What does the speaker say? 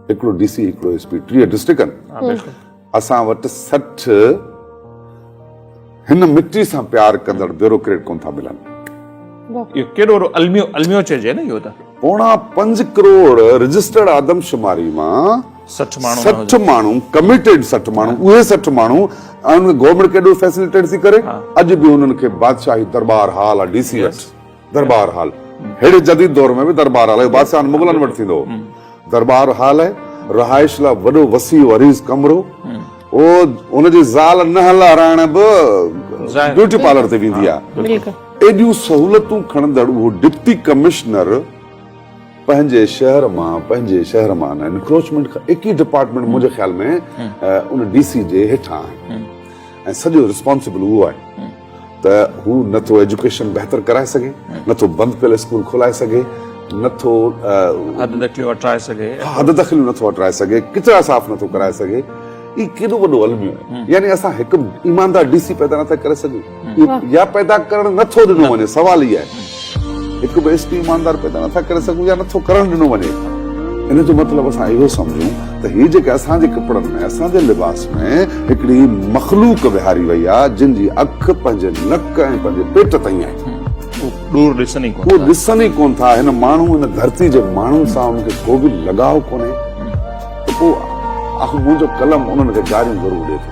هڪڙو D C هڪڙو S P 30 ڊسٽرڪٽن اسان وٽ 60 هن مٽي سان پيار ڪندڙ بيوروڪريٽ ڪون ٿا ملن. اهو ڪيڏو وڏو الميو الميو چئجي نه اهو ته. پوڻا 5 ڪروڙ رجسٽرڊ آدمشماري مان 60 ماڻهو 60 ماڻهو ڪميٽيڊ 60 ماڻهو اهي 60 ماڻهو ۽ انهن کي گورنمينٽ ڪيڏو فيسليٽيٽ ٿي ڪري اڄ به انهن کي بادشاهي درٻار هال آ ڊي سي وٽ. درٻار هال ههڙي جديد دور ۾ به درٻار هال اهو بادشاهن مغلن وٽ ٿيندو هو. درٻار هال آهي، رهائش لاء وڏو وسيع و عريض ڪمرو. اهو ان جي زال ننهن لهرائڻ به بيوٽي پارلر تي ويندي آهي. ايڏيون سهولتون کڻندڙ اهو ڊپٽي ڪمشنر پنهنجي شهر مان پنهنجي شهر مان انڪروچمينٽ کان 21 ڊپارٽمينٽ منهنجي خيال ۾ ان ڊي سي جي هيٺان آهن ۽ سڄو رسپانسبل اهو آهي. ته هو نه ٿو ايجوڪيشن بهتر ڪرائي سگهي، نه ٿو بند پيل اسڪول کولائي سگهي، نه ٿو حد دخليون هٽرائي سگهي، حد دخليون نه ٿو هٽرائي سگهي، ڪچرا صاف نه ٿو ڪرائي سگهي. هي ڪيڏو وڏو الميو آهي. يعني اسان هڪ ايماندار ڊي سي پيدا نه ٿا ڪري سگهون يا پيدا ڪرڻ نه ٿو ڏنو وڃي. سوال هي آهي هڪ به ايس پي ايماندار پيدا نه ٿا ڪري سگهون يا نه ٿو ڪرڻ ڏنو وڃي. ان جو مطلب اسان اهو سمجهون ته هي جيڪي اسان جي ڪپڙن ۾ اسان جي لباس ۾ هڪڙي مخلوق ويهاري وئي آهي جن جي اک پنهنجي نڪ ۽ پنهنجي پيٽ تائين آهي. هو ڏور ڏسن ئي ڪونه ٿا. هو ڏسن ئي ڪونه ٿا. هن ماڻهو هن ڌرتي جي ماڻهن سان انهن کي ڪو به لڳاء ڪونهي ته پوء آخر منهنجو قلم انهن کي گاريون ضرور ڏئي ٿو.